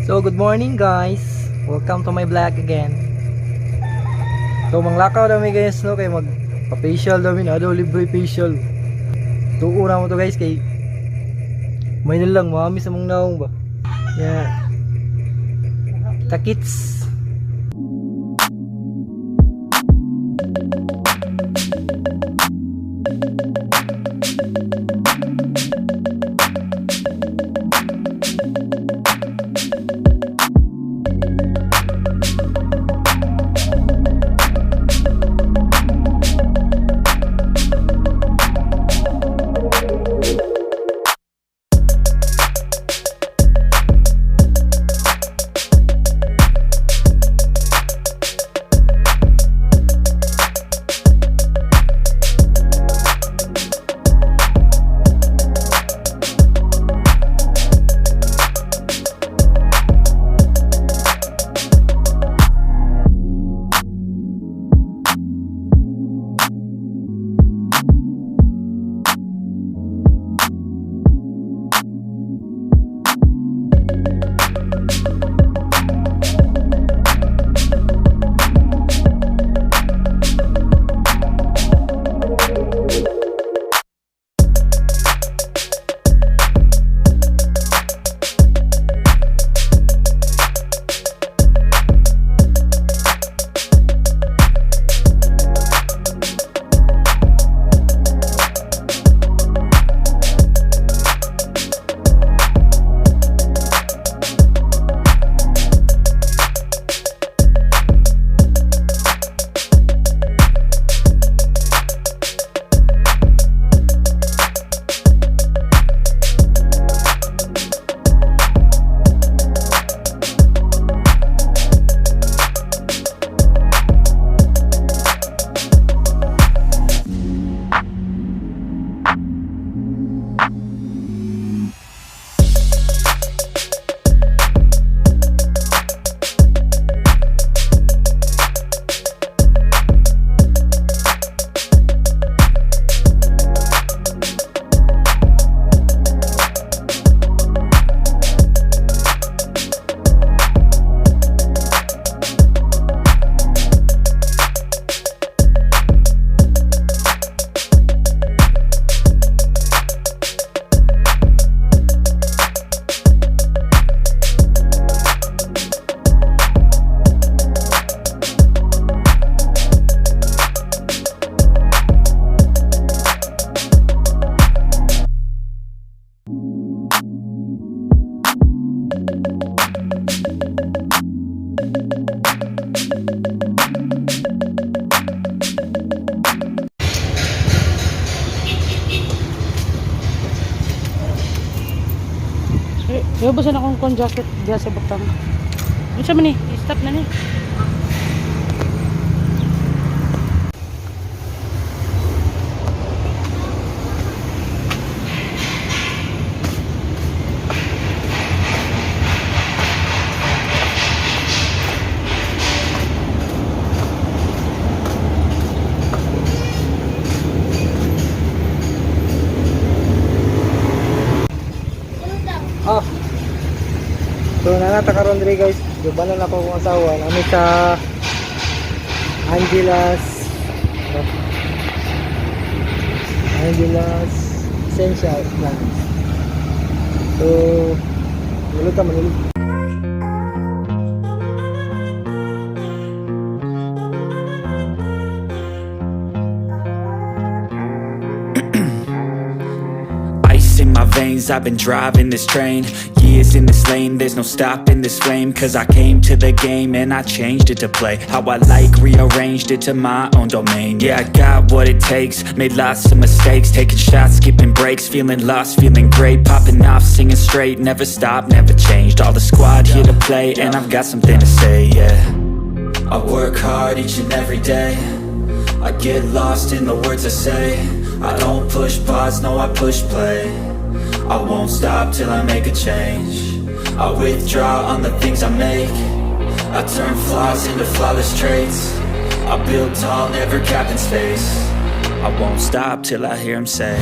So good morning, guys. Welcome to my vlog again. So manglakaw daw mi, guys, no, kay mag pa-facial daw mi na daw, libre facial. Tuo na mo to, guys, kay may nilang mami sa mong naong ba. Yeah. Takits. Eh, ba sa akong kon jacket diya sa butang? Unsa man ni? Stop na ni. Ah. So nanata karon diri, guys. Gubanan ako akong asawa nami sa Angela's, oh, Angela's Essential Plants. So, mulo ta manulog. Ice in my veins, I've been driving this train. Years in this lane, there's no stopping this flame. 'Cause I came to the game and I changed it to play how I like, rearranged it to my own domain. Yeah, I got what it takes, made lots of mistakes. Taking shots, skipping breaks, feeling lost, feeling great. Popping off, singing straight, never stopped, never changed. All the squad here to play, and I've got something to say, yeah. I work hard each and every day. I get lost in the words I say. I don't push pause, no, I push play. I won't stop till I make a change. I withdraw on the things I make. I turn flaws into flawless traits. I build tall, never capped in space. I won't stop till I hear him say,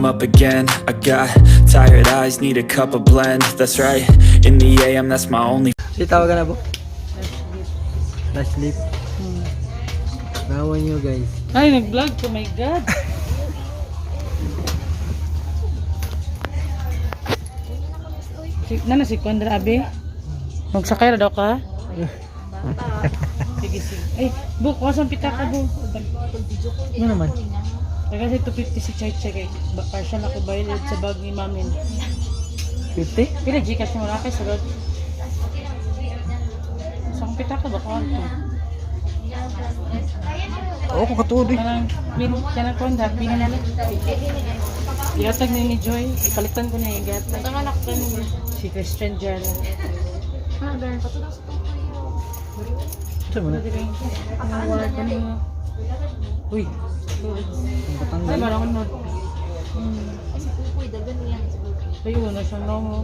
I'm up again. I got tired eyes, need a cup of blend. That's right, in the AM, that's my only Si tawagan na po. Last sleep. Nawan nyo, guys. Ay, nag-vlog ko. My God. Si, nana si Kondra Abe. Magsakay ra daw ka? Sige, sige. Ay, bu, kuha sa pita ka, bu. Ano naman? Taga si 250 si Chay Chay kay partial ako bayad sa bag ni Mamin. 50? Pila Gcash mo na kay sulod. Sa akong pita ka ba kuha to? Oo, ko katuod eh. Kanang pin kanang Kondra pin. Gihatag ni Joy, ipalitan ko niya yung gihatag. Si Christian Jara. Ito mo na. Uy, Ang ay patanggal. marang no. Ay, wala siya no mo.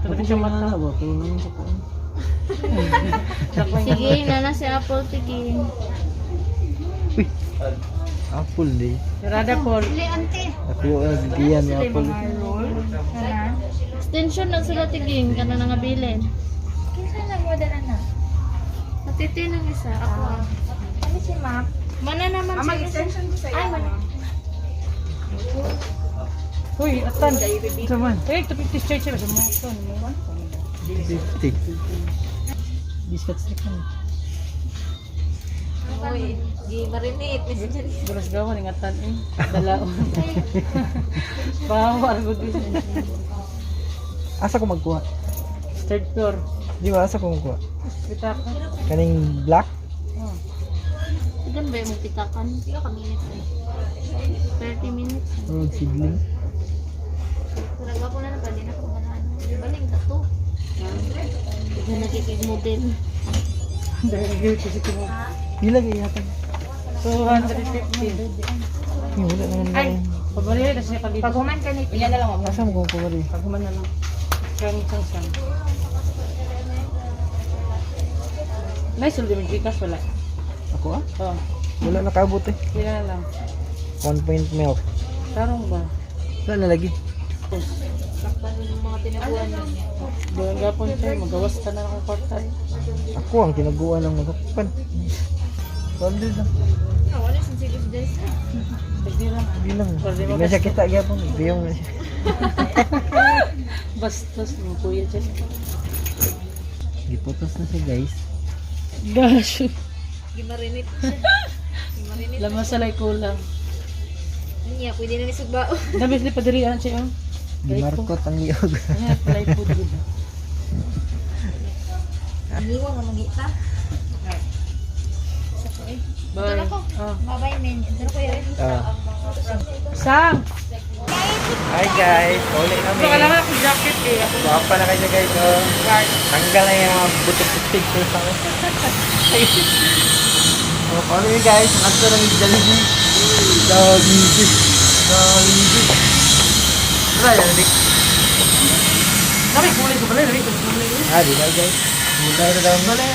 Talaga siya mata. Ba? Tulong naman sa kuan. Sige, nana si Apple tigin. Uy! Apple di. Rada Paul. Ako ang giyan ni Apple. Extension na sila tigin, kana na nga bilin. Kinsa nang model na? Natiti ng isa. Ako ah. Ano si Mac? Mana naman Ah, siya. mag-extension ko sa iyo. Ay, mana. Uy, atan. Ito man. Eh, 250 straight siya sa mga ito. 50. Biscuit stick man. Uy, di marinate. Dulas gawa ni ngatan eh. Dalaon. Bawa ang good. Asa ko magkuha? Third floor. Di ba? Asa ko magkuha? Pita ka. Kaning black? Oh. Tigan ba yung pitakan? Hindi ka minutes eh. 30 minutes. Road seedling. Talaga ko na nabalin ako mga ano. Baling ka to. Tigan nakikig model. Dahil ko si Timo. Pila kay yatag? 250. Ay, wala naman na Ay, yun. pabalik na siya kalito. Paghuman ka ni Pila na lang ako. Asa mo kung kuha rin? Paghuman na lang. Kang sang sang. Nice, ulit mo Gcash wala. Ako ah? Oh, Wala nakaabot eh. pila na lang. 1 point milk. Tarong ba? Wala na lagi. Takpan mo yung mga tinabuan niya. Doon gapon siya, magawas ka na ng kwarta. Eh. Ako ang kinaguan ng magkapan. 200 lang. Ah, wala sa serious guys. Hindi lang. Hindi lang. Hindi na siya kita gyapon. Biyong na siya. Bastos mo, kuya dyan. Giputos na siya guys. Gosh. Gimarinate siya. Gimarinate. Laman sa lay kulang. Niya, pwede na ni sugbao. Dami sila padirian siya. Oh. Gimarkot ang liyog. Ay, palay po dito. Iniwan nga mangita. Sa ko eh. Bye. Ito na ko. Oh. Bye-bye, men. Ito na ko yun. Ah. Sam! Hi guys, uli kami. Ito ka lang ako jacket eh. Ako Guwapa na kayo guys. Oh. Tanggal na yung mga butik-butik ko sa akin. Oh, paano yun guys? Nakato ng Jollibee. Jollibee. Jollibee. Tara, Jollibee. Dami kulay ko pala. Dami kulay. Ah, di ba guys? Mula na daw. Wala.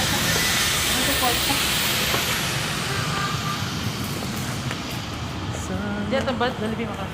Diyan tambat, dali maka.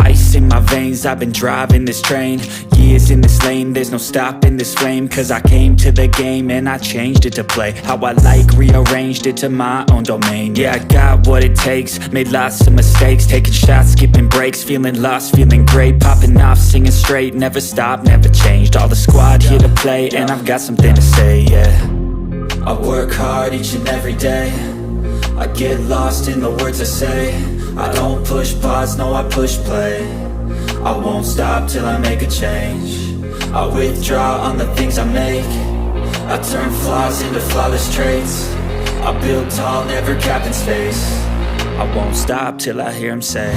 Ice in my veins, I've been driving this train. Years in this lane, there's no stopping this flame. 'Cause I came to the game and I changed it to play how I like, rearranged it to my own domain. Yeah, I got what it takes, made lots of mistakes, taking shots, skipping breaks, feeling lost, feeling great, popping off, singing straight, never stopped, never changed. All the squad here to play, and I've got something to say, yeah. I work hard each and every day. I get lost in the words I say. I don't push pause, no I push play. I won't stop till I make a change. I withdraw on the things I make. I turn flaws into flawless traits. I build tall, never capped in space. I won't stop till I hear him say.